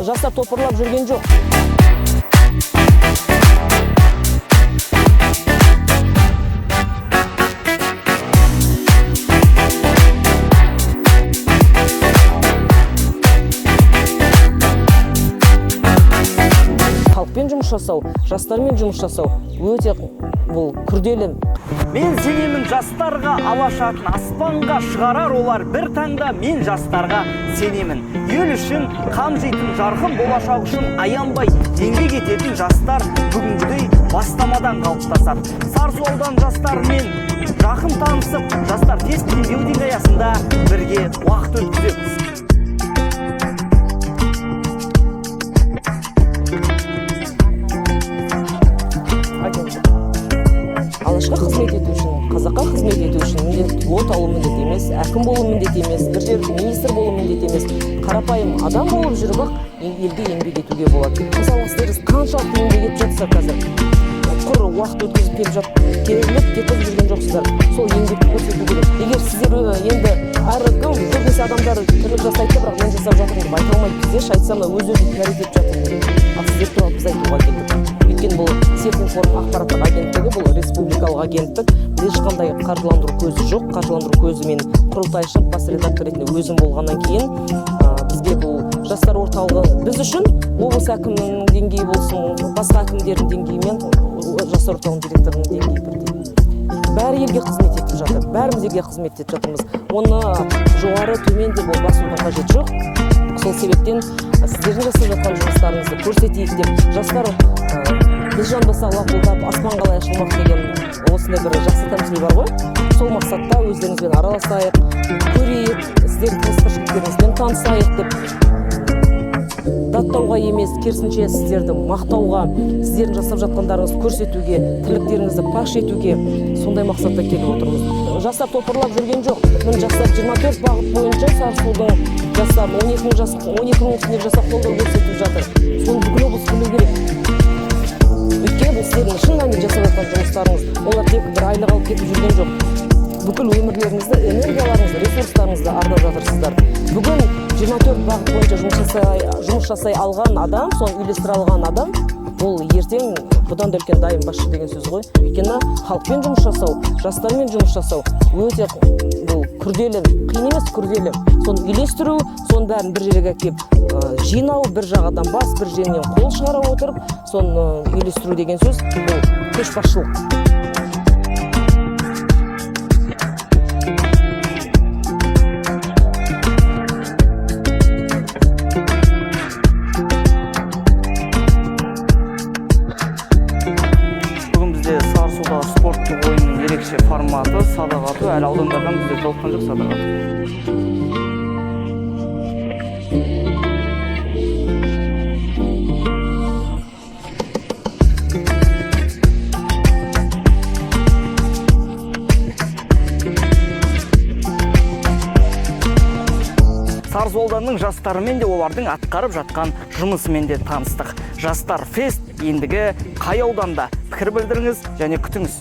Жастар топырлап жүрген жоқ. Халықпен жұмыс жасау, жастармен жұмыс жасау өте бұл күрделі. Мен сенемін жастарға, алаш атын аспанға шығарар олар бір таңда. Мен жастарға сенемін. Ел үшін қам жейтін, жарқын болашақ үшін аянбай еңбек ететін жастар бүгінгідей бастамадан қалыптасады. Сарысу ауданы жастарымен жақын танысып, Жастар фест тимбилдинг аясында бірге уақыт өткіземіз. Алашқа қызмет ету үшін, қазаққа қызмет ету үшін міндет квота алу міндет емес, әкім болу міндет емес, бір жерде министр болу міндет емес. Қарапайым адам болып жүріп ақ елге еңбек етуге болады. Мысалы, сіздер қаншалықты еңбек етіп жатсыздар қазір? Құр уақыт өткізіп келіп келіп кетіп жүрген жоқсыздар. Сол еңбекті көрсету керек. Егер сіздер енді әркім, көбінесе адамдар тірлік жасайды да, бірақ мен жасап жатырмын деп айта алмайды. Бізде ше айтсам, өз өзін пиарить етіп жатырмын деп. Ал сіздер туралы біз айтуға келдік. Өйткені бұл Серпін форум ақпараттық агенттігі, бұл республикалық агенттік. Бізде ешқандай қаржыландыру көзі жоқ. Қаржыландыру көзі мен құрылтайшы, бас редактор ретінде өзім болғаннан кейін, бізге бұл жастар орталығы біз үшін облыс әкімінің деңгейі болсын, басқа әкімдердің деңгейі мен жастар орталығының директорының деңгейі бірдей. Бәрі елге қызмет етіп жатыр, бәріміз елге қызмет етіп жатырмыз. Оны жоғары төмен деп ол басудың қажеті жоқ. Сол себептен сіздердің жасап жатқан жұмыстарыңызды көрсетейік деп, жастар, біз жанбасақ лапылдап аспан қалай ашылмақ деген осындай бір жақсы тәмсіл бар ғой. Сол мақсатта өздеріңізбен араласайық, көрейік, сіздердің тіршіліктеріңізбен танысайық деп даттауға емес, керісінше сіздерді мақтауға, сіздердің жасап жатқандарыңызды көрсетуге, тірліктеріңізді паш етуге, сондай мақсатта келіп отырмыз. Жастар топырлап жүрген жоқ. Міне, жастар 24 бағыт бойынша Сарысудың жастарын 12 мың жас, 12 мың үстіндегі жастар қолдау көрсетіп жатыр. Соны бүкіл облыс білу керек. Өйткені бұл сіздердің шын мәнінде жасап жатқан жұмыстарыңыз. Олар тек бір айлық алып кетіп жүрген жоқ. Бүкіл өмірлеріңізді, энергияларыңызды, ресурстарыңызды арнап жатырсыздар. Бүгін 24 бағыт бойынша жұмыс жасай алған адам, соны үйлестіре алған адам, ол ертең бұдан да үлкен дайын басшы деген сөз ғой. Өйткені халықпен жұмыс жасау, жастармен жұмыс жасау өте бұл күрделі, қиын емес, күрделі. Соны үйлестіру, соның бәрін бір жерге әкеліп, жинау, бір жағадан бас, бір жерінен қол шығара отырып, соны үйлестіру деген сөз бұл көшбасшылық. Бүгін бізде Сарысуда спорттық ойынның ерекше форматы садақ ату. Әлі аудандардан бізде жолыққан жоқ садақ ату. Сарысу ауданының жастарымен де, олардың атқарып жатқан жұмысымен де таныстық. Жастар фест ендігі қай ауданда? Пікір білдіріңіз және күтіңіз.